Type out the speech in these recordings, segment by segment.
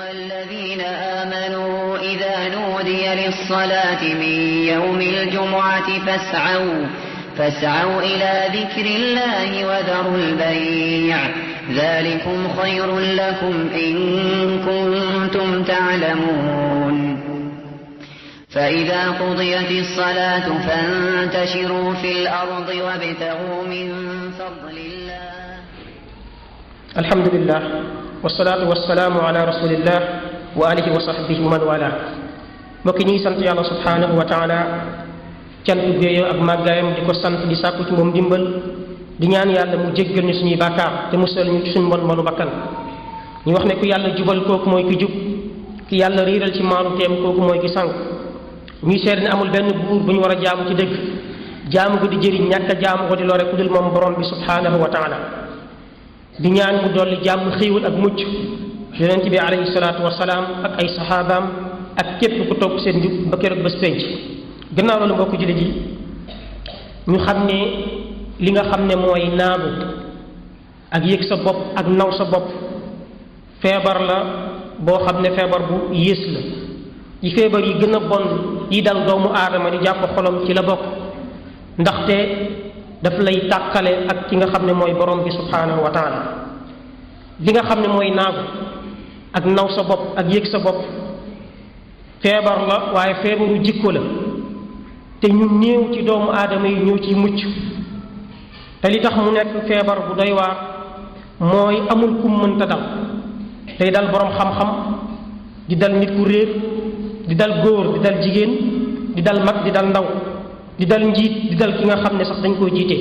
أيها الذين آمنوا إذا نودي للصلاة من يوم الجمعة فاسعوا إلى ذكر الله وذروا البيع ذلكم خير لكم إن كنتم تعلمون فإذا قضيت الصلاة فانتشروا في الأرض وابتغوا من فضل الله. الحمد لله والصلاة والسلام على رسول الله وآله وصحبه ومن والاه. mbokk ñi sant yàlla subhanahu wa taala cant géeyoo ak màggaayam di ko sant di sàkku ci moom dimbal di ñaan yàlla mu jéggal ñu suñuy bàkkaar te musal ñu ci suñu mbonu bakkan. ñu wax ne ku yàlla jubal kooku mooy ki jub, ki yàlla riiral ci maanu teem kooku mooy ki sànq. ñuy seet ne amul benn buur bu ñu war a jaamu ci dëgg, jaamu ko di jëriñ, ñàkk a jaamu ko di lore ku dul moom borom bi subhanahu wa taala. di ñaan mu dolli jàmm xiiwal ak mucc yonent bi alayhi salaatu wasalaam ak ay saxaabaam ak képp ku topp seen njub ba keroog bés penc. gannaaw loolu mbokk jullit yi ñu xam ne li nga xam ne mooy naagu ak yëg sa bopp ak naw sa bopp feebar la boo xam ne feebar bu yées la yi feebar yi gën a bon yi dal doomu aadama di jàpp xolom ci la bokk, ndaxte daf lay tàqale ak ki nga xam ne mooy borom bi subhanahu wa taala. li nga xam ne mooy naagu ak naw sa bopp ak yëg sa bopp feebar la, waaye feebaru jikko la te ñu néew ci doomu aadama yi ñëw ci mucc. te li tax mu nekk feebar bu doy waar mooy amul kum mënta dal. day dal borom xam-xam, di dal nit ku réer, di dal góor, di dal jigéen, di dal mag, di dal ndaw, di dal njiit, di dal ki nga xam ne sax dañ koo jiite.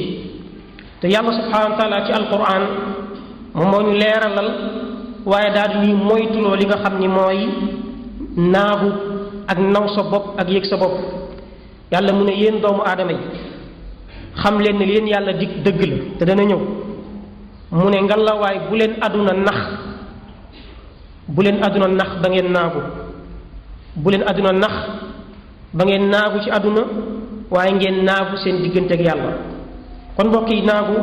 te yàlla subhanahu wa taala ci alquran moom moo ñu leeralal waaye daal di ñuy moytuloo li nga xam ni mooy naagu ak naw sa bopp ak yëg sa bopp. yàlla mu ne yéen doomu aadama yi xam leen ne leen yàlla dig dëgg la te dana ñëw. mu ne ngalawaay bu leen àdduna nax ba ngeen naagu, bu leen àdduna nax ba ngeen naagu ci àdduna waaye ngeen naagu seen diggante ak yàlla. kon mbokk yi naagu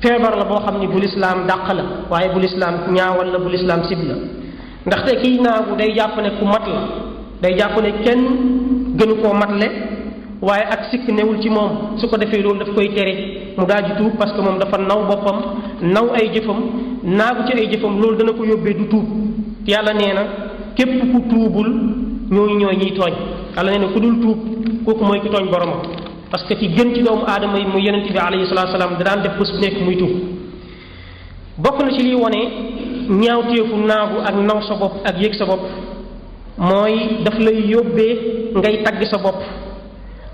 feebar la boo xam ni bu lislaam dàq la, waaye bu lislaam ñaawal la, bu lislaam sib la. ndaxte kiy naagu day jàpp ne ku mat la, day jàpp ne kenn gënu koo matle, waaye ak sikk newul ci moom. su ko defee loolu daf koy tere mu daal di tuub, parce que moom dafa naw boppam, naw ay jëfam, naagu ci ay jëfam. loolu dana ko yóbbee du tuub. yàlla nee na képp ku tuubul ñooy ñiy tooñ. yàlla nee na ku dul tuub kooku mooy ki tooñ boromam, parce que ci gën ci doomu aadama yi muy yonent bi alayhi salaatu salaam da daan def bés bu nekk muy tuub. bokk na ci liy wone ñaawteefu naagu ak naw sa bopp ak yëg sa bopp mooy daf lay yóbbee ngay tagg sa bopp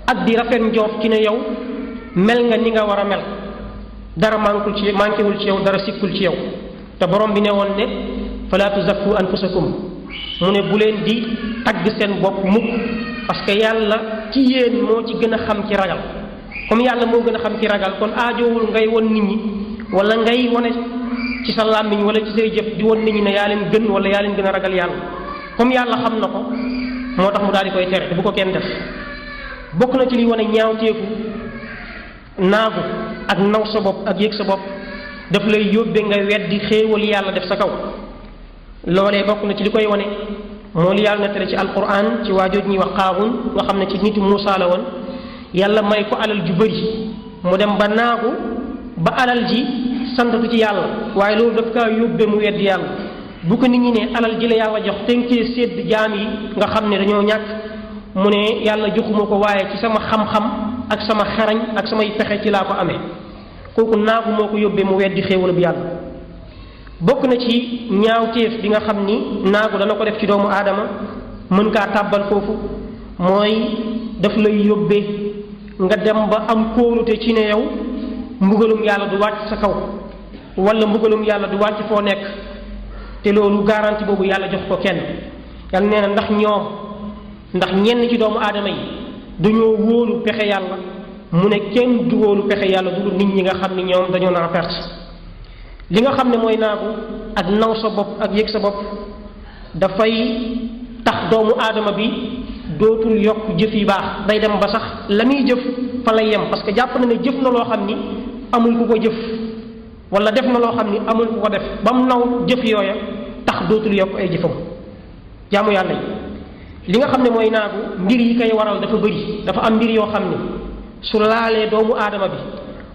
ak di rafet njort ci ne yow mel nga ni nga war a mel, dara manquéwul ci yow, dara sikkul ci yow. te borom bi ne woon ne fala tuzakku anfusakum, mu ne bu leen di tagg seen bopp mukk, parce que yàlla ci yéen moo ci gën a xam ci ragal. comme yàlla moo gën a xam ci ragal, kon aajowul ngay won nit ñi wala ngay wone ci sa làmmiñ wala ci say jëf di won nit ñi ne yaa leen gën wala yaa leen gën a ragal yàlla. comme yàlla xam na ko moo tax mu daal di koy tere te bu ko kenn def. bokk na ci li wane ñaawteefu naagu ak naw sa bopp ak yëg sa bopp daf lay yóbbe nga weddi xéewal yàlla def sa kaw. loolee bokk na ci li koy wane moo li yàlla nettali ci alquran ci waajooj ñuy wax Qaarun nga xam ne ci nitu Muusaa la woon. yàlla may ko alal ju bëri mu dem ba naagu ba alal ji santatu ci yàlla, waaye loolu daf kaa yóbbe mu weddi yàlla. bu ko nit ñi ne alal ji la yàlla jox tenkee sédd jaam yi nga xam ne dañoo ñàkk, mu ne yàlla joxuma ko waaye ci sama xam-xam ak sama xarañ ak samay pexe ci laa ko amee. kooku naagu moo ko yóbbee mu weddi xéewal bu yàlla. bokk na ci ñaawteef bi nga xam ni naagu dana ko def ci doomu aadama mën kaa tàbbal foofu mooy daf lay yóbbee nga dem ba am kóolute ci ne yow mbugalum yàlla du wàcc sa kaw wala mbugalum yàlla du wàcc foo nekk. te loolu garantie boobu yàlla jox ko kenn. yàlla nee na ndax ñenn ci doomu aadama yi dañoo wóolu pexe yàlla, mu ne kenn du wóolu pexe yàlla du nit ñi nga xam ni ñoom dañoo naa perte. li nga xam ne mooy naagu ak naw sa bopp ak yëg sa bopp dafay tax doomu aadama bi dootul yokk jëf yi baax, day dem ba sax la muy jëf fa lay yem, parce que jàpp na ne jëf na loo xam ni amul ku ko jëf wala def na loo xam ni amul ku ko def ba mu naw jëf yooya tax tax dootul yokk ay jëfam jaamu yàlla yi li nga xam ne mooy naagu mbir yi koy waral dafa bëri dafa am mbir yoo xam ne su laalee doomu aadama bi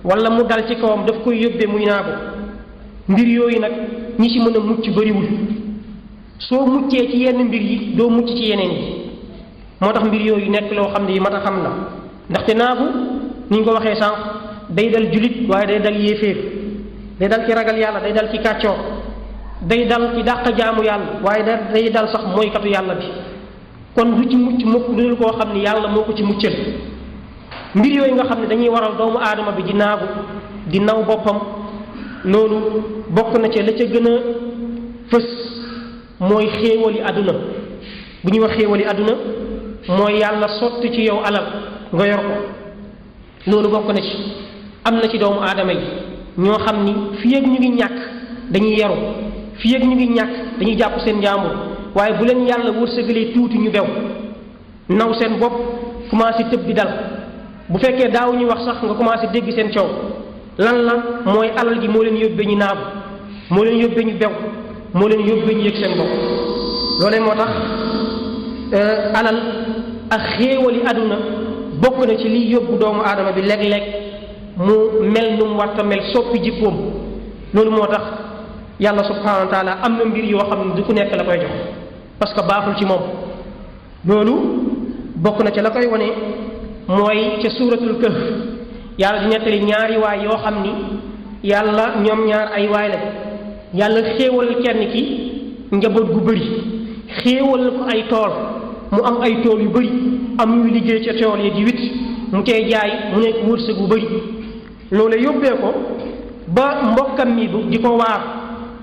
wala mu dal ci kawam daf koy yóbbee muy naagu mbir yooyu nag ñi ci mën a mucc bëriwul soo muccee ci yenn mbir yi doo mucc ci yeneen yi moo tax mbir yooyu nekk loo xam ne yi mat a xam la ndaxte naagu ni ñu ko waxee sànq day dal julit waaye day dal yéeféer day dal ci ragal yàlla day dal ci kàccoor day dal ci dàq jaamu yàlla waaye day dal sax mooykatu yàlla bi kon du ci mucc mukk lu dul koo xam ne yàlla moo ko ci muccal mbir yooyu nga xam ne dañuy waral doomu aadama bi di naagu di naw boppam loolu bokk na ca la ca gën a fës mooy xéewali àdduna bu ñuy wax xéewali àdduna mooy yàlla sotti ci yow alal nga yor ko loolu bokk na ci am na ci doomu aadama yi ñoo xam ni fii ak ñu ngi ñàkk dañuy yaru fii ak ñu ngi ñàkk dañuy jàpp seen njàmbur waaye bu leen yàlla wërsëgalee tuuti ñu bew naw seen bopp commencé tëb di dal bu fekkee daaw ñuy wax sax nga commencé dégg seen coow lan la mooy alal ji moo leen yóbbee ñu naagu moo leen yóbbee ñu bew moo leen yóbbee ñu yëg seen bopp loolee moo tax alal ak xéewali àdduna bokk na ci liy yóbbu doomu aadama bi léeg-léeg mu mel nu mu warta mel soppi jikkoom loolu moo tax yàlla subhanahu wa taala am na mbir yoo xam ne du ku nekk la koy jox parce que baaxul ci moom loolu bokk na ci la koy wane mooy ca suuratul kahf yàlla di nettali ñaari waay yoo xam ni yàlla ñoom ñaar ay waay la yàlla xéewal kenn ki njaboot gu bëri xéewal ko ay tool mu am ay tool yu bëri am ñuy liggéey ca tool yi di wit mu cay jaay mu nekk wërsëg bu bëri loolu yóbbee ko ba mbokkam mi di ko waar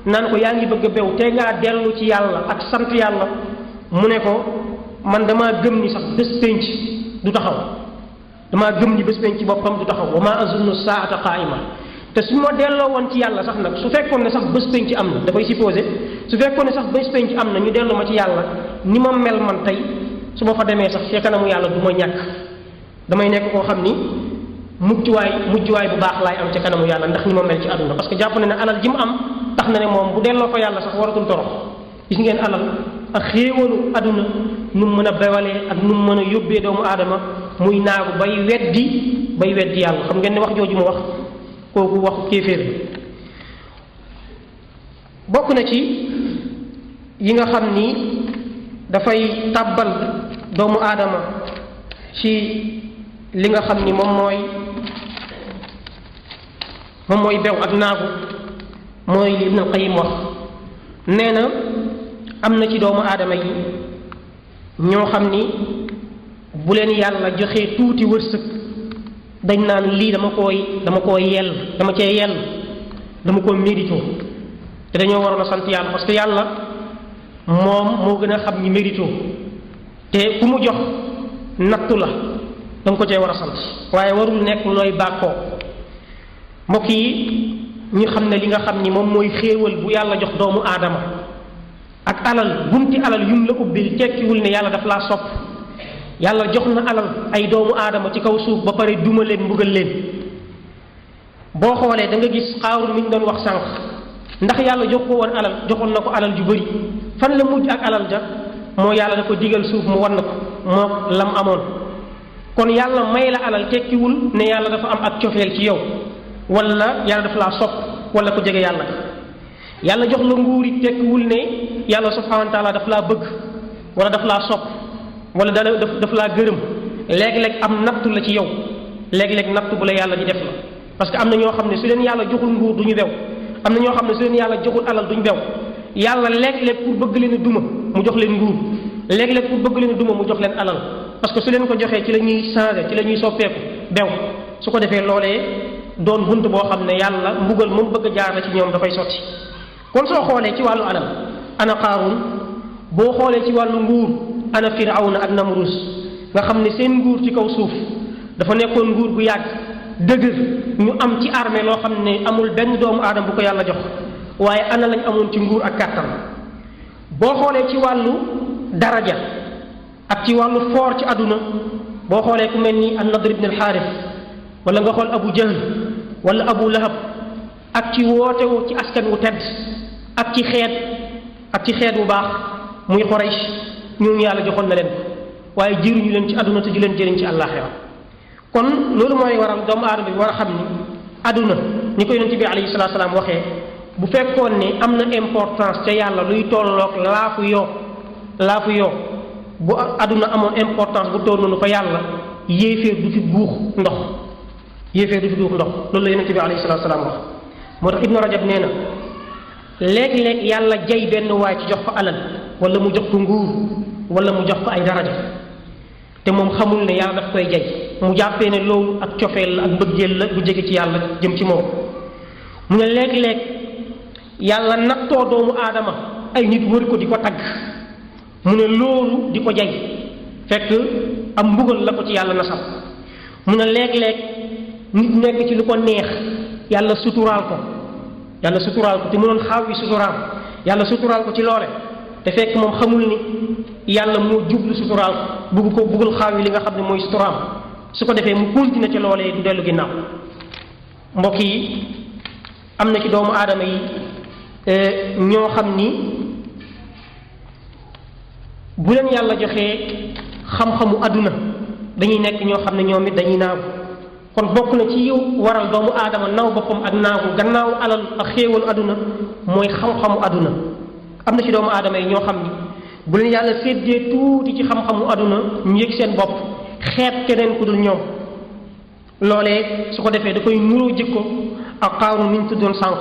naan ko yaa ngi bëgg a bew te ngaa dellu ci yàlla ak sant yàlla mu ne ko man damaa gëm ni sax bés pénc du taxaw damaa gëm ni bés pénc ci boppam du taxaw wa ma azunnu saata qaa'ima te su ma delloo woon ci yàlla sax nag su fekkoon ne sax bés pénc am na da koy supposé su fekkoon ne sax bés pénc am na ñu dellu ma ci yàlla ni ma mel man tey su ma fa demee sax ci kanamu yàlla du ma ñàkk damay nekk koo xam ni mujjuwaay bu baax laay am ci kanamu yàlla ndax ni ma mel ci àdduna parce que jàpp na ne alal ji mu am tax na ne moom bu delloo fa yàlla sax waratul torox gis ngeen alal ak xéewalu àdduna nu mu mën a bewalee ak nu mu mën a yóbbee doomu aadama muy naagu bay weddi yàlla xam ngeen ne wax jooju mu wax kooku waxu kéeféer bokk na ci yi nga xam ni dafay tàbbal doomu aadama ci li nga xam ni moom mooy bew ak naagu mooy li Ibn al-Qayyim wax nee na am na ci doomu aadama yi ñoo xam ni bu leen yàlla joxee tuuti wërsëg dañ naan lii dama koo yell dama cee yell dama koo mérito te dañoo waroon a sant yàlla parce que yàlla moom moo gën a xam ñi mérito te ku mu jox nattu la da nga ko cee war a sant waaye warul nekk looy bàkkoo mbokk yi ñu xam ne li nga xam ni moom mooy xéewal bu yàlla jox doomu aadama ak alal bunti alal yum la ubbil tekkiwul ne yàlla daf laa sopp yàlla jox na alal ay doomu aadama ci kaw suuf ba pare duma leen mbugal leen boo xoolee da nga gis Qaaruun mi ñu doon wax sànq ndax yàlla jox ko woon alal joxoon na ko alal ju bëri fan la mujj ak alal ja moo yàlla da ko digal suuf mu wan na ko moo lam amoon kon yàlla may la alal tekkiwul ne yàlla dafa am ak cofeel ci yow wala yàlla dafa laa sopp wala ko jege yàlla jox la nguur it tekkiwul ne yàlla subhanahu wa taala daf laa bëgg wala daf laa sopp wala daf laa gërëm léeg-léeg am nattu la ci yow léeg-léeg nattu bu la yàlla di def la parce que am na ñoo xam ne su leen yàlla joxul nguur du ñu bew am na ñoo xam ne su leen yàlla joxul alal duñ bew yàlla léeg-léeg pour bëgg leen a duma mu jox leen nguur léeg-léeg pour bëgg leen a duma mu jox leen alal parce que su leen ko joxee ci la ñuy changé ci la ñuy soppeeku bew su ko defee loolee doon bunt boo xam ne yàlla mbugal moom bëgg a jaar la ci ñoom dafay sotti kon soo xoolee ci wàllu alal ana Qaaruun boo xoolee ci wàllu nguur ana Firawna ak Namrus nga xam ne seen nguur ci kaw suuf dafa nekkoon nguur bu yàgg dëgër ñu am ci armée loo xam ne amul benn doomu aadama bu ko yàlla jox waaye ana lañ amoon ci nguur ak kàttan boo xoolee ci wàllu daraja ak ci wàllu foor ci àdduna boo xoolee ku mel ni an-Nadr ibn al-Harith wala nga xool Abu Jahl wala Abu Lahab ak ci wootewu ci askan wu tedd ak ci xeet ak ci xeet bu baax muy Quraysh ñooñu yàlla joxoon na leen waaye jëriñu leen ci àdduna te di leen jëriñ ci àllaaxira kon loolu mooy waral doomu aadama bi war a xam ni àdduna ni ko yonent bi alayhi salaatu salaam waxee bu fekkoon ne am na importance ca yàlla luy tolloog laafu yoo bu àdduna amoon importance bu toll noonu fa yàlla yéeféer du fi guux ndox loolu la yonent bi alayhi salaatu salaam wax moo tax Ibnu Rajab nee na léeg-léeg yàlla jay benn waay ci jox ko alal wala mu jox ko nguur wala mu jox ko ay daraja te moom xamul ne yàlla daf koy jay mu jàppee ne loolu ak cofeel la ak mbëggeel la bu jege ci yàlla jëm ci moom mu ne léeg-léeg yàlla nattoo doomu aadama ay nit wër ko di ko tagg mu ne loolu di ko jay fekk am mbugal la ko ci yàlla nasal mu ne léeg-léeg nit nekk ci lu ko neex yàlla suturaal ko te mu doon xaaw yi suturaal yàlla suturaal ko ci loole te fekk moom xamul ni yàlla moo jublu suturaal ko buggul xaaw yi li nga xam ne mooy suturaam su ko defee mu continuer ci loolee du dellu ginnaaw mbokk yi am na ci doomu aadama yi ñoo xam ni bu leen yàlla joxee xam-xamu àdduna dañuy nekk ñoo xam ne ñoom it dañuy naagu kon bokk na ci yow waral doomu aadama naw boppam ak naagu gannaaw alal ak xéewalu àdduna mooy xam-xamu àdduna am na ci doomu aadama yi ñoo xam ni bu leen yàlla séddee tuuti ci xam-xamu àdduna ñu yëg seen bopp xeeb keneen ku dul ñoom loolee su ko defee da koy nuroo jikko ak Qaaruun ni ñu tuddoon sànq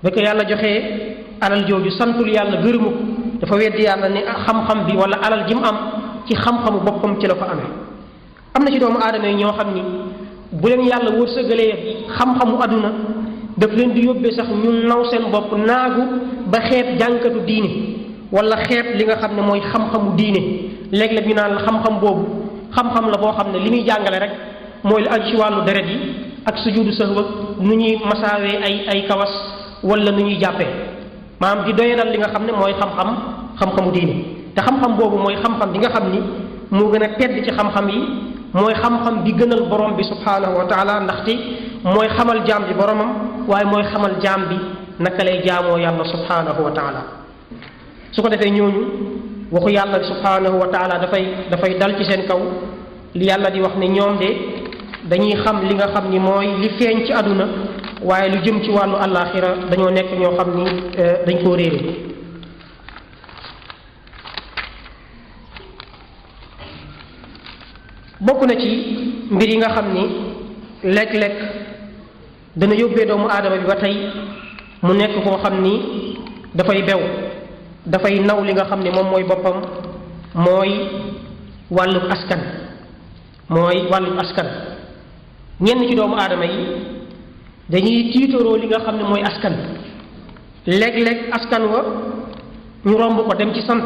ba ko yàlla joxee alal jooju santul yàlla gërëmu ko dafa weddi yàlla ne xam-xam bi wala alal ji mu am ci xam-xamu boppam ci la ko amee am na ci doomu aadama yi ñoo xam ni bu leen yàlla wërsëgalee xam-xamu àdduna daf leen di yóbbee sax ñu naw seen bopp naagu ba xeeb jànkatu diine wala xeeb li nga xam ne mooy xam-xamu diine léeg-léeg ñu naan la xam-xam boobu xam-xam la boo xam ne li muy jàngale rek mooy lu aju ci wàllu deret yi ak sujudu sahwa nu ñuy masaawee ay kawas wala nu ñuy jàppee maanaam di doyadal li nga xam ne mooy xam-xamu diine te xam-xam boobu mooy xam-xam bi nga xam ni moo gën a tedd ci xam-xam yi mooy xam-xam bi gënal borom bi subhaanahu wa taala ndaxte mooy xamal jaam bi boromam waaye mooy xamal jaam bi naka lay jaamoo yàlla subhaanahu wa taala su ko defee ñooñu waxu yàlla subhaanahu wa taala dafay dal ci seen kaw li yàlla di wax ne ñoom de dañuy xam li nga xam ni mooy li feeñ ci àdduna waaye lu jëm ci wàllu àllaaxira dañoo nekk ñoo xam ni dañ koo réere bokk na ci mbir yi nga xam ni léeg-léeg dana yóbbee doomu aadama bi ba tey mu nekk koo xam ni dafay bew dafay naw li nga xam ni moom mooy boppam mooy wàllu askan ñenn ci doomu aadama yi dañuy tiitaroo li nga xam ne mooy askan léeg-léeg askan wa ñu romb ko dem ci sant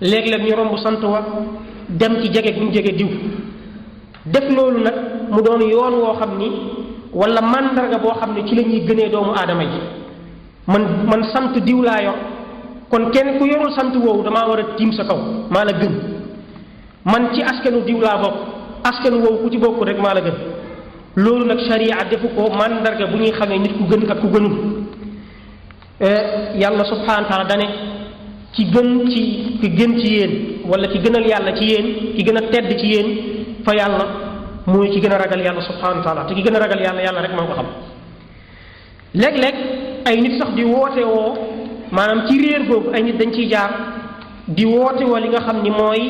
léeg-léeg ñu romb sant wa dem ci jege bu ñu jege diw def loolu nag mu doon yoon woo xam ni wala màndarga boo xam ne ci la ñuy gënee doomu aadama yi man sant diw laa yor kon kenn ku yorul sant woowu damaa war a tiim sa kaw maa la gën man ci askanu diw laa bokk askan woowu ku ci bokk rek maa la gën loolu nag sharia defu ko màndarga bu ñuy xamee nit ku gën ak ku gënul yàlla subhanahu wa taala dane ki gën ci yéen wala ki gënal yàlla ci yéen ki gën a tedd ci yéen fa yàlla mooy ki gën a ragal yàlla subhanahu wa taala te ki gën a ragal yàlla rek maa ko xam léeg-léeg ay nit sax di woote woo maanaam ci réer googu ay nit dañ ciy jaar di woote woo li nga xam ni mooy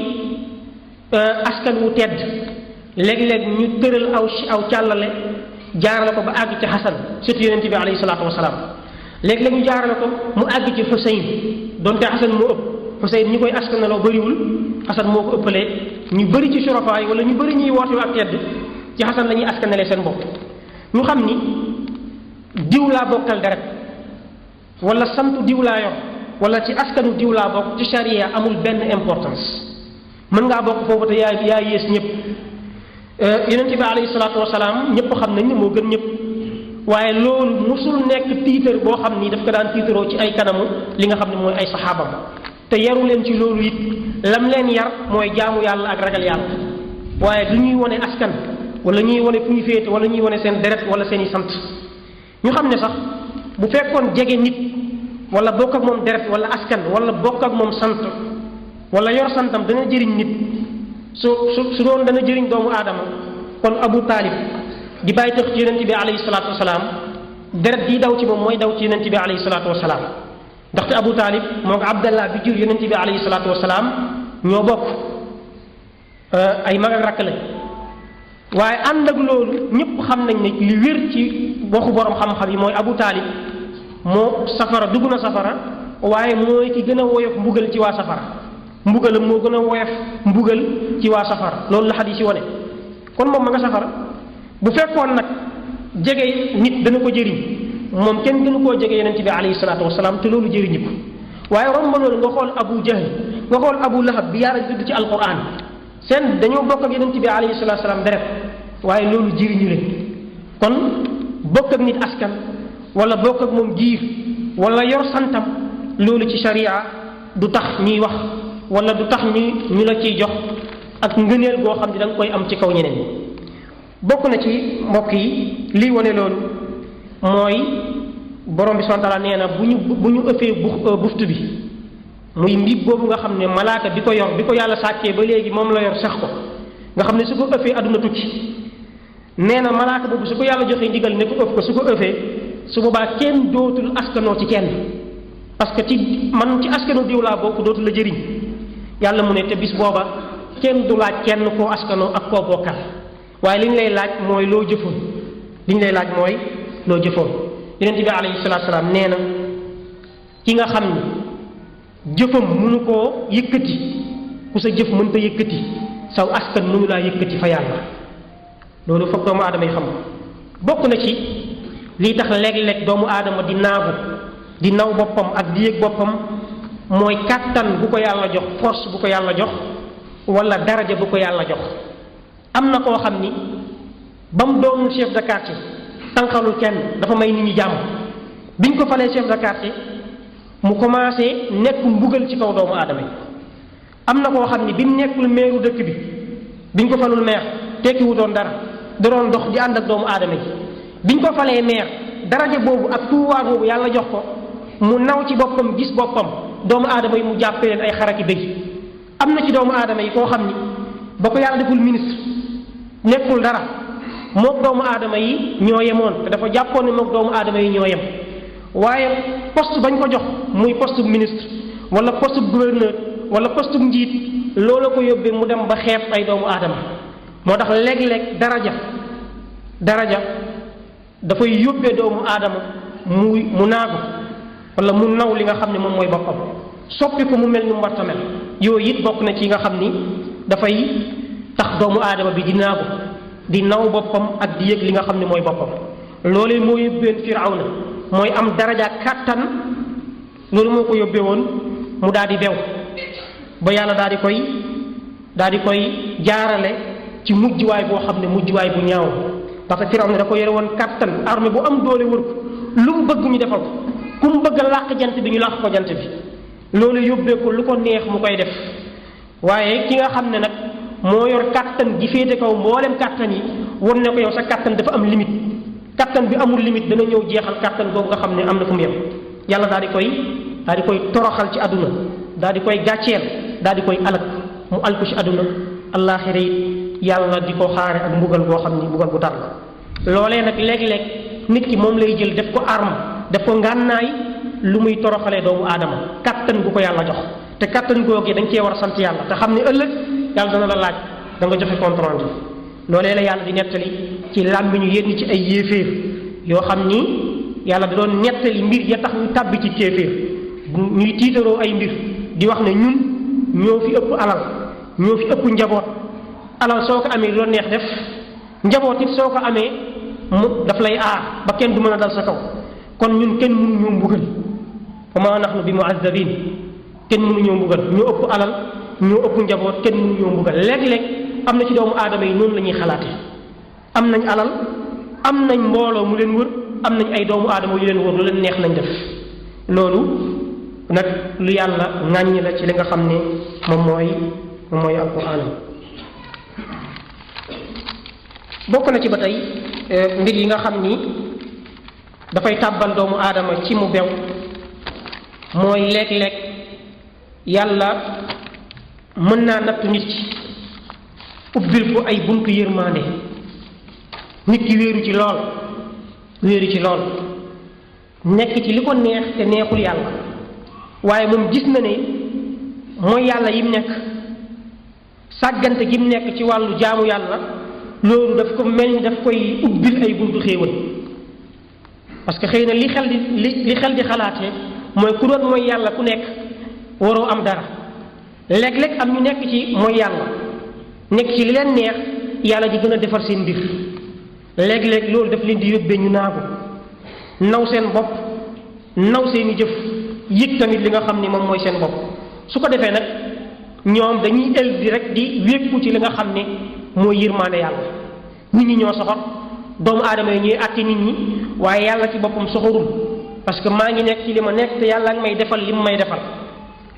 askan wu tedd léeg-léeg ñu tëral aw càllale jaarale ko ba àgg ci Xasan surtout yonent bi alayhi salaatu wasalaam léeg-léeg ñu jaarale ko mu àgg ci Xuseyn donte Xasan moo ëpp Xuseyn ñi koy askanaloo bëriwul Xasan moo ko ëppalee ñu bëri ci surafa yi wala ñu bëri ñuy woote ak tedd ci Xasan la ñuy askanalee seen bopp ñu xam ni diw laa bokkal deret wala santu diw laa yor wala ci askanu diw laa bokk ci charia amul benn importance mën ngaa bokk foofu te yaa yées ñëpp yonent bi alayhi salaatu wasalaam ñëpp xam nañ ne moo gën ñëpp waaye loolu musul nekk tiitar boo xam ni daf ko daan tiitaroo ci ay kanamu li nga xam ne mooy ay saxaabam te yaru leen ci loolu it lam leen yar mooy jaamu yàlla ak ragal yàlla waaye du ñuy wone askan wala ñuy wone fu ñu féete wala ñuy wone seen deret wala seen i sant ñu xam ne sax bu fekkoon jege nit wala bokk ak moom deret wala askan wala bokk ak moom sant wala yor santam dana jëriñ nit su doon dana jëriñ doomu aadama kon Abu Taalib di bàyyi tax ci yonent bi alayhi salaatu wasalaam deret di daw ci moom mooy daw ci yonent bi alayhi salaatu wasalaam ndaxte Abu Taalib moo ko Abdallah bi jur yonent bi alayhi salaatu wasalaam ñoo bokk ay mag ak rakk lañ waaye ànd ak loolu ñëpp xam nañ ne li wér ci waxu borom xam-xam yi mooy Abu Taalib moo safara dugg na safara waaye mooy ki gën a woyof mbugal ci waa safara mbugalam moo gën a woyof mbugal ci waa safara loolu la xadiis yi wone kon moom ma nga safara bu fekkoon nag jege nit dana ko jëriñ moom kenn gënu koo jege yonent bi alayhi salaatu wasalaam te loolu jëriñu ko waaye romb loolu nga xool Abu Jahl nga xool Abu Lahab bi yaara judd ci alquran seen dañoo bokk ak yonent bi alayhi salaatu wasalaam deret waaye loolu jëriñu leen kon bokk ak nit askan wala bokk ak moom giir wala yor santam loolu ci sharia du tax ñuy wax wala du tax ñu la ciy jox ak ngëneel goo xam ne da nga koy am ci kaw ñeneen ñi bokk na ci mbokk yi lii wane loolu mooy borom bi subhanahu wa taala nee na bu ñu ëffee buftu bi muy mbiib boobu nga xam ne malaaka bi ko yor bi ko yàlla sàkkee ba léegi moom la yor sax ko nga xam ne su ko ëffee àdduna tukki nee na malaaka boobu su ko yàlla joxee ndigal ne ko ëff ko su ko ëffee su boobaa kenn dootul askanoo ci kenn parce que ci askanu diw laa bokk dootul la jëriñ yàlla mu ne te bis booba kenn du laaj kenn koo askanoo ak koo bokkal waaye li ñu lay laaj mooy loo jëfoon li ñu lay laaj mooy loo jëfoon yonent bi alayhi salaatu salaam nee na ki nga xam ne jëfam mënu koo yëkkati ku sa jëf mënta yëkkati saw askan mënu laa yëkkati fa yàlla loolu foog doomu aadama yi xam bokk na ci lii tax léeg-léeg doomu aadama di naagu di naw boppam ak di yëg boppam mooy kàttan bu ko yàlla jox force bu ko yàlla jox wala daraja bu ko yàlla jox am na koo xam ni ba mu doon chef de quartier tànqalul kenn dafa may nit ñi jàmm biñ ko falee chef de quartier mu commencé nekk mbugal ci kaw doomu aadama yi am na koo xam ni bi mu nekkul meeru dëkk bi biñ ko falul meer tekkiwu doon dara da doon dox di ànd ak doomu aadama yi biñ ko falee meer daraja boobu ak pouvoir boobu yàlla jox ko mu naw ci boppam gis boppam doomu aadama yi mu jàppee leen ay xaraki bëy am na ci doomu aadama yi koo xam ni ba ko yàlla deful ministre nekkul dara mook doomu aadama yi ñoo yemoon te dafa jàppoon ne mook doomu aadama yi ñoo yem waaye poste bañ ko jox muy poste bu ministre wala poste bu gouverneur wala poste bu njiit loolu ko yóbbee mu dem ba xeeb ay doomu aadama moo tax léeg-léeg daraja dafay yóbbee doomu aadama mu naagu wala mu naw li nga xam ne moom mooy boppam soppi ko mu mel ni mu war a mel yooyu it bokk na ci nga xam ni dafay tax doomu aadama bi di naagu di naw boppam ak di yëg li nga xam ne mooy boppam loolee moo yóbbeen Firawna mooy am daraja kàttan loolu moo ko yóbbee woon mu daal di bew ba yàlla daal di koy jaarale ci mujjuwaay boo xam ne mujjuwaay bu ñaaw parce que Firawna da ko yore woon kàttan armée bu am doole wër ko lu mu bëgg ñu defal ko ku mu bëgg a làq jant bi ñu làq ko jant bi loolu yóbbee ko lu ko neex mu koy def waaye ki nga xam ne nag moo yor kàttan gi féete kaw mboolem kàttan yi won ne ko yow sa kàttan dafa am limite kàttan bi amul limite dana ñëw jeexal kàttan boobu nga xam ne am na fu mu yem yàlla daal di koy toroxal ci àdduna daal di koy gàcceel daal di koy alak mu alku ci àdduna allaaxira yi yàlla di ko xaare ak mbugal boo xam ni mbugal bu tar la loolee nag léeg-léeg nit ki moom lay jël def ko arme def ko ngànnaay lu muy toroxalee doomu aadama kàttan gu ko yàlla jox te kàttan googee dañ cee war a sant yàlla te xam ne ëllëg yàlla dana la laaj da nga joxe compte rendu loolee la yàlla di nettali ci làmmiñu yenn ci ay yéeféer yoo xam ni yàlla da doon nettali mbir ya tax ñu tàbbi ci kéeféer ñuy tiitaroo ay mbir di wax ne ñun ñoo fi ëpp alal ñoo fi ëpp njaboot alal soo ko amee loo neex def njaboot it soo ko amee mu daf lay aar ba kenn du mën a dal sa kaw kon ñun kenn mënu ñoo mbugal wa maa nahnu bi mu'azzabin kenn mënu ñoo mbugal ñoo ëpp alal ñoo ëpp njaboot kenn mënu ñoo mbugal léeg-léeg am na ci doomu aadama yi noonu la ñuy xalaate am nañ alal am nañ mbooloo mu leen wër am nañ ay doomu aadama yu leen wër lu leen neex nañ def loolu nag lu yàlla ŋàññ la ci li nga xam ne moom mooy alquran bokk na ci ba tey mbir yi nga xam ni dafay tàbbal doomu aadama ci mu bew mooy léeg-léeg yàlla mën naa nattu nit ki ubbil ko ay buntu yërmaande nit ki wéeru ci lool nekk ci li ko neex te neexul yàlla waaye moom gis na ne mooy yàlla yim nekk sàggante gi mu nekk ci wàllu jaamu yàlla loolu daf ko mel ni daf koy ubbil ay buntu xéewal parce que xëy na li xel di xalaatee mooy ku doon mooy yàlla ku nekk waroo am dara léeg-léeg am ñu nekk ci mooy yàlla nekk ci li leen neex yàlla di gën a defar seen mbir léeg-léeg loolu daf leen di yóbbee ñu naagu naw seen bopp naw seeni jëf yëg tamit li nga xam ni moom mooy seen bopp su ko defee nag ñoom dañuy ëldi rek di wékku ci li nga xam ne mooy yërmaande yàlla nit ñi ñoo soxor doomu aadama yi ñuy àtte nit ñi waaye yàlla ci boppam soxorul parce que maa ngi nekk ci li ma nekk te yàlla ngi may defal li mu may defal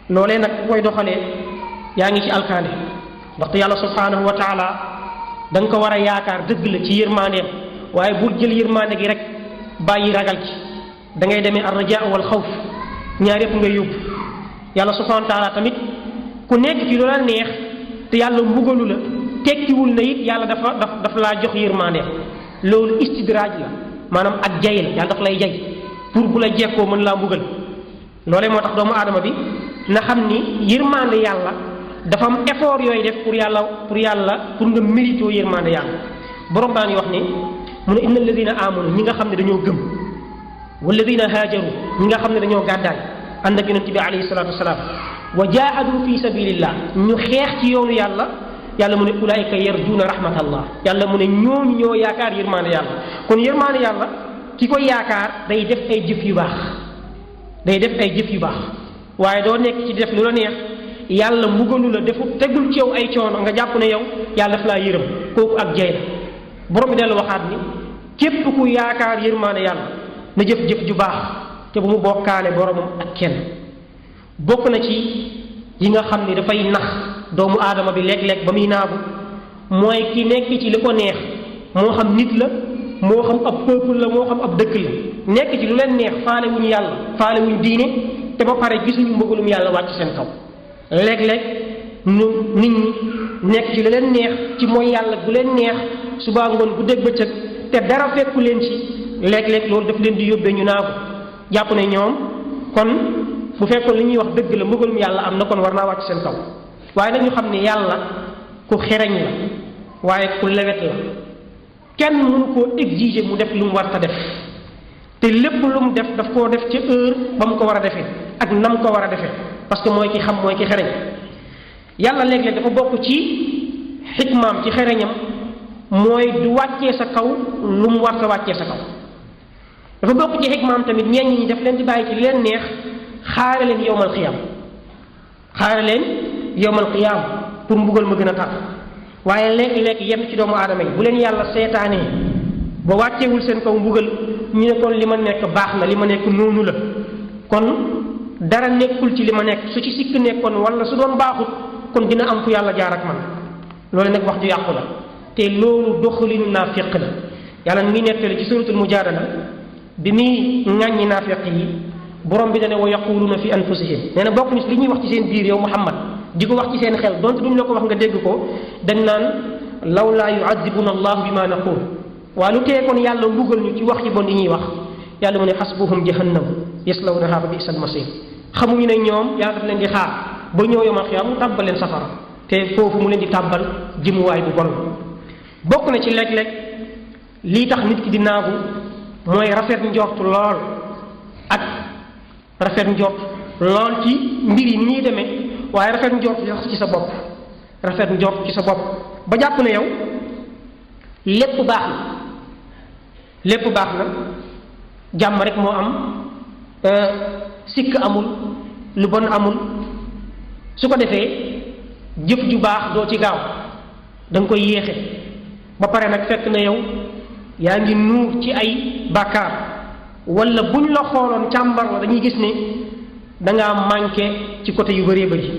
loolee nag ku koy doxalee yaa ngi ci alkaande ndaxte yàlla subhanahu wa taala da nga ko war a yaakaar dëgg la ci yërmaandeem waaye bul jël yërmaande gi rek bàyyi ragal ci da ngay demee ar-rajaa wal xawf ñaar yëpp ngay yóbbu yàlla subhanahu wa taala tamit ku nekk ci loola neex te yàlla mbugalu la tekkiwul na it yàlla dafa laa jox yërmaandeem loolu istidraaj la maanaam ak jay la yàlla daf lay jay pour bu la jekkoo mën laa mbugal loolee moo tax doomu aadama bi na xam ni yërmaande yàlla dafa am effort yooyu def pour nga mérito yërmaande yàlla borom daan wax ni mu ne inna alladina amanu ñi nga xam ne dañoo gëm walladina haajaru ñi nga xam ne dañoo gàddaay ànd ak yonent bi alayhi salatu wasalaam wa jaahadu fi sabilillah ñu xeex ci yoonu yàlla yàlla mu ne ulaayika yarjuuna rahmatallah yàlla mu ne ñooñu ñoo yaakaar yërmaande yàlla kon yërmaande yàlla ki koy yaakaar day def ay jëf yu baax waaye doo nekk ci def lu la neex yàlla mbugalu la defu tegul ci yow ay coono nga jàpp ne yow yàlla daf laa yërëm kooku ak jay la borom bi dellu waxaat ni képp ku yaakaar yërmaande yàlla na jëf-jëf ju baax te bu mu bokkaale boromam ak kenn bokk na ci yi nga xam ni dafay nax doomu aadama bi léeg-léeg ba muy naagu mooy ki nekk ci li ko neex moo xam nit la moo xam ab peuple la moo xam ab dëkk la nekk ci lu leen neex faale wuñu yàlla faale wuñu diine te ba pare gisuñu mbëggalum yàlla wàcc seen kaw léeg-léeg ñu nit ñi nekk ci lu leen neex ci mooy yàlla bu leen neex subaa ngoon bu dégg bëccëg te dara fekku leen ci léeg-léeg loolu daf leen di yóbbee ñu naagu jàpp ne ñoom kon bu fekkoon li ñuy wax dëgg la mbëggalum yàlla am na kon war naa wàcc seen kaw waaye nag ñu xam ne yàlla ku xereñ la waaye ku lewet la kenn mënu koo exiger mu def lu mu war ta def te lépp lu mu def daf koo def ca heure ba mu ko war a defee ak nam ko war a defee parce que mooy ki xam mooy ki xereñ yàlla léeg-léeg dafa bokk ci xikmaam ci xereñam mooy du wàccee sa kaw lu mu war ta wàccee sa kaw dafa bokk ci xikmaam tamit ñenn ñi daf leen di bàyyi ci leen neex xaare leen yowmal qiyaam pour mbugal ma gën a tar waaye léeg-léeg yem ci doomu aadama yi bu leen yàlla seetaanee ba wàcceewul seen kaw mbugal ñu ne kon li ma nekk baax na li ma nekk noonu la kon dara nekkul ci li ma nekk su ci sikk nekkoon wala su doon baaxut kon dina am fu yàlla jaar ak man loolu nag wax ju yàqu la te loolu doxalinu naafiq la yàlla ngi nettali ci suratul mujaadala bi muy ŋàññi naafiq yi borom bi dane wa yaquluuna fi anfusihim nee na bokk ni li ñuy wax ci seen biir yow Muhammad di ko wax ci seen xel donte duñ la ko wax nga dégg ko dañ naan law laa yuadibuna allahu bi ma naqul waa lu tee kon yàlla mbugal ñu ci wax ci bon yi ñuy wax yàlla mu ne xasbuhum jahannam yaslawnaha fa bi'sal masir xamuñu ne ñoom yàlla daf leen di xaar ba ñëw yomal xiyaam mu tàbbal leen safara te foofu mu leen di tàbbal jëmuwaay bu bon bokk na ci léeg-léeg lii tax nit ki di naagu mooy rafet njort lool ak rafet njort lool ci mbir yi ni ñuy demee waaye rafet njort ci sa bopp rafet njort ci sa bopp ba jàpp ne yow lépp baax na jàmm rek moo am sikk amul lu bon amul su ko defee jëf ju baax doo ci gaaw da nga koy yéexe ba pare nag fekk na yow yaa ngi nuur ci ay bàkkaar wala buñ la xooloon càmbar la dañuy gis ne da ngaa manqué ci côté yu bëree bëri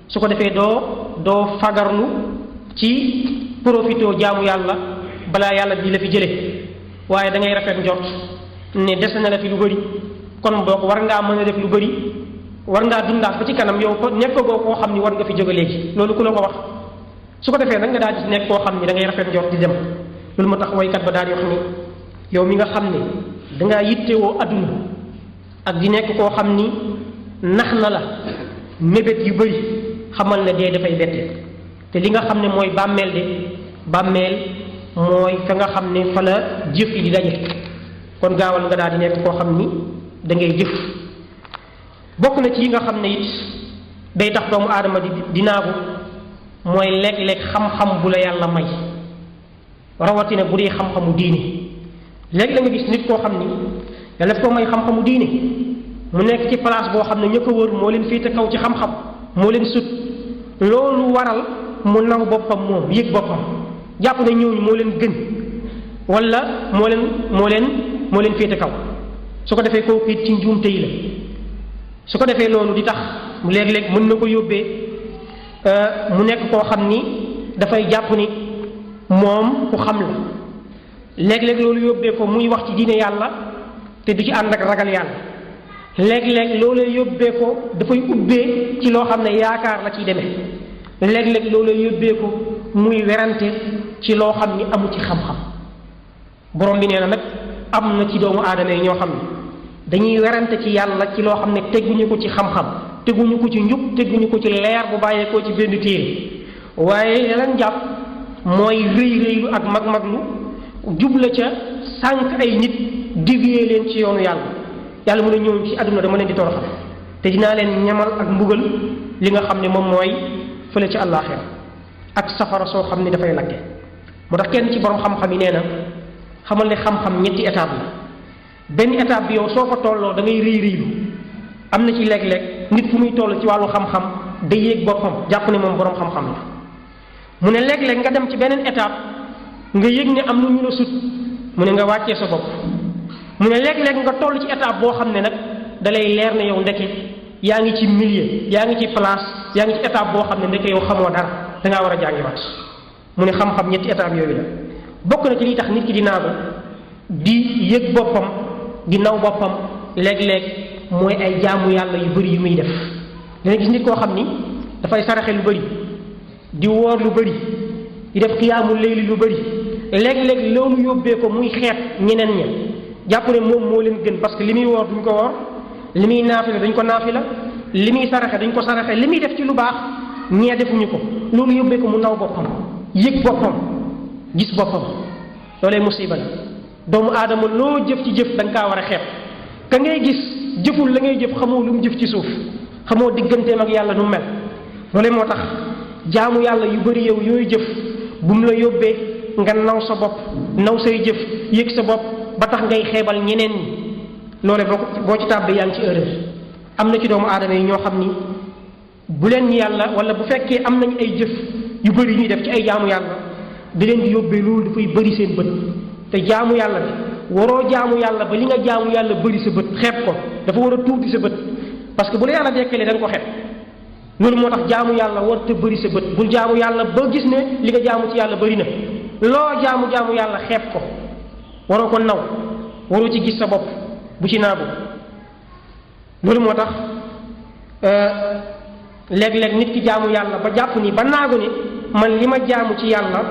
su ko defee doo fagarlu ci profito jaamu yàlla balaa yàlla di la fi jële waaye da ngay rafet njort ne des na la fi lu bëri kon boog war ngaa mën a def lu bëri war ngaa dundaat ba ci kanam yow ko nekkagoo koo xam ni war nga fi jóge léegi loolu ku la ko wax su ko defee nag nga daal di nekk koo xam ni da ngay rafet njort di dem loolu moo tax waykat ba daal di wax ni yow mi nga xam ne dangaa yittewoo adduna ak di nekk koo xam ni nax na la mébét yu bëri xamal ne dee dafay bette te li nga xam ne mooy bàmmeel de bàmmeel mooy fa nga xam ne fa la jëf yi di daje kon gaawal nga daal di nekk koo xam ni da ngay jëf bokk na ci yi nga xam ne it day tax doomu aadama di naagu mooy léeg-léeg xam-xam bu la yàlla may rawatina bu dee xam-xamu diine léegi la nga gis nit koo xam ni yàlla daf koo may xam-xamu diine mu nekk ci place boo xam ne ña ko wër moo leen féete kaw ci xam-xam moo leen sut loolu waral mu naw boppam moom yëg boppam jàpp ne ñooñu moo leen gën wala moo leen féete kaw su ko defee kooku it ci njuumte yi la su ko defee loolu di tax mu léeg-léeg mën na ko yóbbee mu nekk koo xam ni dafay jàpp ni moom ku xam la léeg-léeg loolu yóbbee ko muy wax ci diine yàlla te du ci ànd ak ragal yàlla léeg-léeg loolu yóbbee ko dafay ubbee ci loo xam ne yaakaar la ciy demee léeg-léeg loolu yóbbee ko muy werante ci loo xam ni amu ci xam-xam borom bi nee na nag am na ci doomu aadama yi ñoo xam ne dañuy werante ci yàlla ci loo xam ne teguñu ko ci xam-xam teguñu ko ci njub teguñu ko ci leer bu bàyyeekoo ci benn téere waaye leen jàpp mooy rëy rëylu ak mag-maglu jubla ca sànq ay nit dévier leen ci yoonu yàlla mu ne ñëw ci àdduna dama leen di toroxal te dinaa leen ñamal ak mbugal li nga xam ne moom mooy fële ci àllaaxira ak safara soo xam ne dafay lakke moo tax kenn ci borom xam-xam yi nee na xamal ne xam-xam ñetti étape la benn étape bi yow soo fa tolloo da ngay rëy rëylu am na ci léeg-léeg nit fu muy toll ci wàllu xam-xam day yéeg boppam jàpp ne moom borom xam-xam la mu ne léeg-léeg nga dem ci beneen étape nga yëg ne am na ñu la sut mu ne nga wàccee sa bopp mu ne léeg-léeg nga toll ci étape boo xam ne nag da lay leer ne yow ndeke yaa ngi ci milieu yaa ngi ci place yaa ngi ci étape boo xam ne ndeke yow xamoo dara dangaa war a jàngiwaat mu ne xam-xam ñetti étape yooyu la bokk na ci liy tax nit ki di naagu di yëg boppam di naw boppam léeg-léeg mooy ay jaamu yàlla yu bëri yu muy def dana gis nit koo xam ni dafay saraxe lu bëri di woor lu bëri di def xiyaamu layli lu bëri léeg-léeg loolu yóbbee ko muy xeet ñeneen ña jàpp ne moom moo leen gën parce que li muy woor duñ ko woor li muy naafila dañ ko naafila li muy saraxe dañ ko saraxe li muy def ci lu baax ñee defuñu ko loolu yóbbee ko mu naw boppam yëg boppam gis boppam loolee musiba la doomu aadama loo jëf ci jëf da nga kaa war a xeeb ka ngay gis jëful la ngay jëf xamoo lu mu jëf ci suuf xamoo digganteem ak yàlla nu mel loolee moo tax jaamu yàlla yu bëri yow yooyu jëf bu mu la yóbbee nga naw sa bopp naw say jëf yëg sa bopp ba tax ngay xeebal ñeneen ñi loole boo ci tàbbee yaa ngi ci erreur am na ci doomu aadama yi ñoo xam ni bu leen yàlla wala bu fekkee am nañ ay jëf yu bëri ñuy def ci ay jaamu yàlla di leen di yóbbee loolu dafay bëri seen bët te jaamu yàlla bi waroo jaamu yàlla ba li nga jaamu yàlla bëri sa bët xeeb ko dafa war a tuuti sa bët parce que bu la yàlla dekkalee da nga ko xeeb loolu moo tax jaamu yàlla war te bëri sa bët bul jaamu yàlla ba gis ne li nga jaamu ci yàlla bëri na loo jaamu yàlla xeeb ko waroo ko naw waroo ci gis sa bopp bu ci naagu loolu moo tax léeg-léeg nit ki jaamu yàlla ba jàpp ni ba naagu ni man li ma jaamu ci yàlla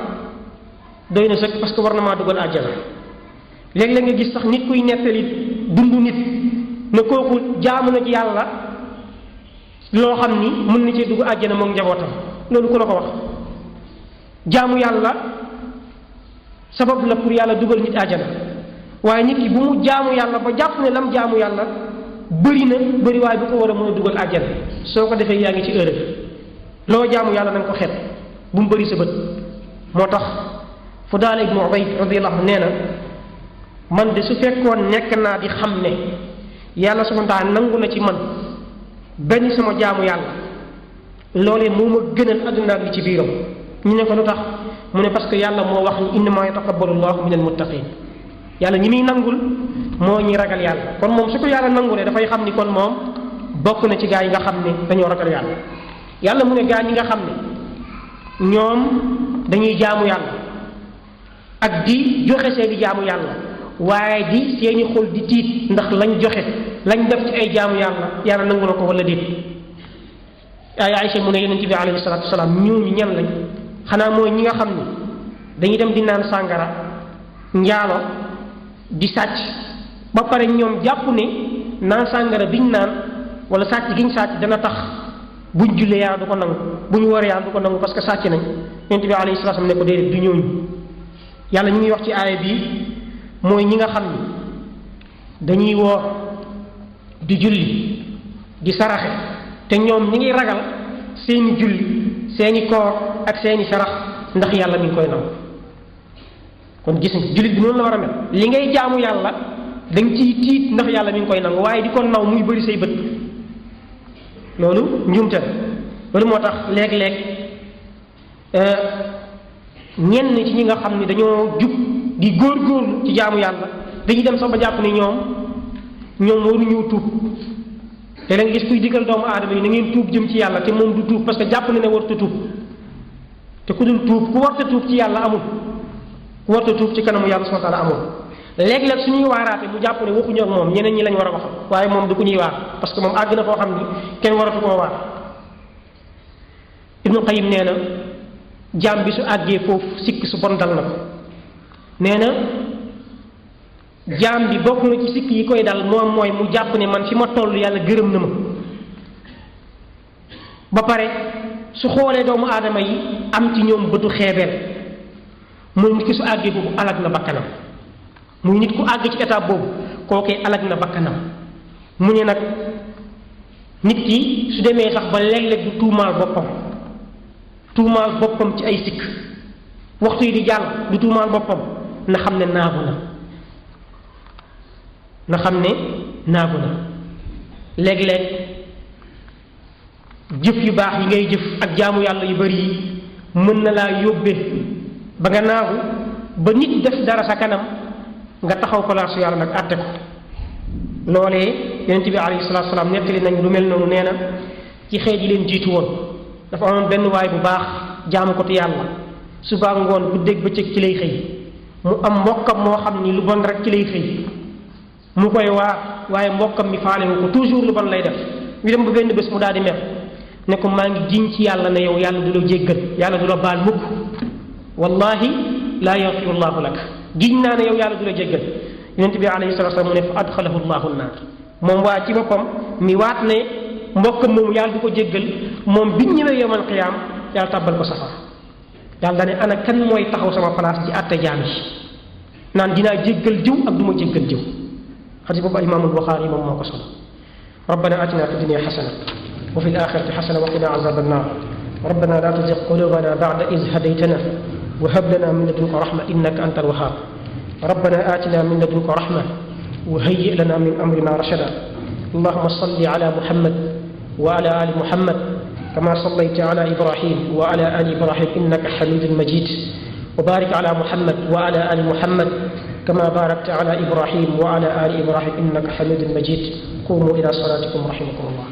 doy na sëkk parce que war na maa dugal àjjana léeg-léeg nga gis sax nit kuy nettali dundu nit ne kooku jaamu na ci yàlla loo xam ni mën na cee dugg àjjana moom njabootam loolu ku la ko wax jaamu yàlla sabab la pour yàlla dugal nit àjjana waaye nit ki bu mu jaamu yàlla ba jàpp ne lam jaamu yàlla bëri na bëri waaye bu ko war a mën a dugal àjjana soo ko defee yaa ngi ci erreur loo jaamu yàlla na nga ko xeeb bu mu bëri sa bët moo tax Fudaala ibnu Ubayd radiyallahu anhu nee na man de su fekkoon nekk naa di xam ne yàlla subhaanahu wa taala nangu na ci man benn sama jaamu yàlla loolee moo ma gënal àdduna ak li ci biiram ñu ne ko lu tax mu ne parce que yàlla moo wax ni innamaa yataqabbalu llaahu minal muttaqiin yàlla ñi muy nangul moo ñi ragal yàlla kon moom su ko yàlla nangulee dafay xam ni kon moom bokk na ci gaa yi nga xam ne dañoo ragal yàlla yàlla mu ne gaa ñi nga xam ne ñoom dañuy jaamu yàlla ak di joxe seeni jaamu yàlla waaye di seeni xol di tiit ndax lañ joxe lañ def ci ay jaamu yàlla nangu na ko wala déet. ay Aysa mu ne yonent bi alayhi salaatu wasalaam ñooñu ñan lañ xanaa mooy ñi nga xam ni dañuy dem di naan sàngara njaalo di sàcc ba pare ñoom jàpp ne naan sàngara biñ naan wala sàcc giñ sàcc dana tax buñ jullee yàlla du ko nangu bu ñu waree yàlla du ko nangu parce que sàcc nañ. yonent bi alayhi salaatu wasalaam ne ko déedéet du ñooñu yàlla ñu ngi wax ci aaya bi mooy ñi nga xam ni dañuy woor di julli di saraxe te ñoom ñi ngi ragal seeni julli seeni koor ak seeni sarax ndax yàlla mi ngi koy nangu. kon gis nga jullit bi noonu la war a mel li ngay jaamu yàlla da nga ciy tiit ndax yàlla mi ngi koy nangu waaye di ko naw muy bëri say bët loolu njuumte loolu moo tax léeg-léeg ñenn ci ñi nga xam ni dañoo jub di góor-góorlu ci jaamu yàlla dañuy dem sax ba jàpp ni ñoom waruñu tuub te la nga gis kuy digal doomu aadama yi na ngeen tuub jëm ci yàlla te moom du tuub parce que jàpp na ne warta tuub te ku dul tuub ku warta tuub ci yàlla amul ku warta tuub ci kanamu yàlla subhanahu wa ta'ala amul. léeg-léeg suñuy waaraate mu jàpp ne waxuñu ak moom ñeneen ñi lañ war a waxal waaye moom du ku ñuy waar parce que moom àgg na foo xam ni kenn waratu koo waar. Ibnu Qayyim nee na jaam bi su àggee foofu sikk su bon dal na ko nee na jaam bi bokk na ci sikk yi koy dal moom mooy mu jàpp ne man fi ma toll yàlla gërëm na ma ba pare su xoolee doomu aadama yi am ci ñoom bëtu xeebeel muy nit ki su àggee boobu alag na bakkanam muy nit ku àgg ci étape boobu kookee alag na bakkanam mu ne nag nit ki su demee sax ba léeg-léeg du tuumaal boppam ci ay sikk waxtu yi di jàll du tuumaal boppam na xam ne naagu na léeg-léeg jëf yu baax yi ngay jëf ak jaamu yàlla yu bari yi mën na laa yóbbee ba nga naagu ba nit def dara sa kanam nga taxaw palaasu yàlla nag àtte ko loolee yonent bi alayhi salaatu salaam nettali nañ lu mel noonu nee na ci xeet yi leen jiitu woon dafa amoon benn waay bu baax jaamu ko te yàlla suba ngoon guddeeg bëccëg ci lay xëy mu am mbokkam moo xam ni lu bon rek ci lay xëy mu koy waar waaye mbokkam mi faalewu ko toujours lu bon lay def ñu dem ba benn bés mu daal di mer ne ko maa ngi giñ ci yàlla ne yow yàlla du la jéggal yàlla du la baal mukk wallahi laa yaxfiru llahu lak giñ naa ne yow yàlla du la jéggal yonent bi alayhi salatu wasallam mu ne fa adxalahu llahu nnaar moom waa ci boppam mi waat ne mbokkam moomu yàlla du ko jéggal moom biñ ñëwee yawmal qiyaam yàlla tàbbal ko safara yàlla ne ana kan mooy taxaw sama place ci àtte jaam yi naan dinaa jéggal jiw ak du ma jéggal jiw xadis boobu imaamul Buxaari moom moo ko solo rabbana atina fi dunya xasana wa fi l-axirati xasana wa qina azaba annar rabbana la tuzigh qulubana ba'da idh hadaytana wa hab lana min ladunka rahma innaka anta al-wahhab rabbana atina min ladunka rahma wa hayyi' lana min amrina rashada allahumma salli ala muhammad wa ala ali muhammad kama sallayta ala ibrahim wa ala ali ibrahim innaka hamidun majid wa barik ala muhammad wa ala ali muhammad كما باركت على إبراهيم وعلى آل إبراهيم إنك حميد مجيد قوموا إلى صلاتكم رحمكم الله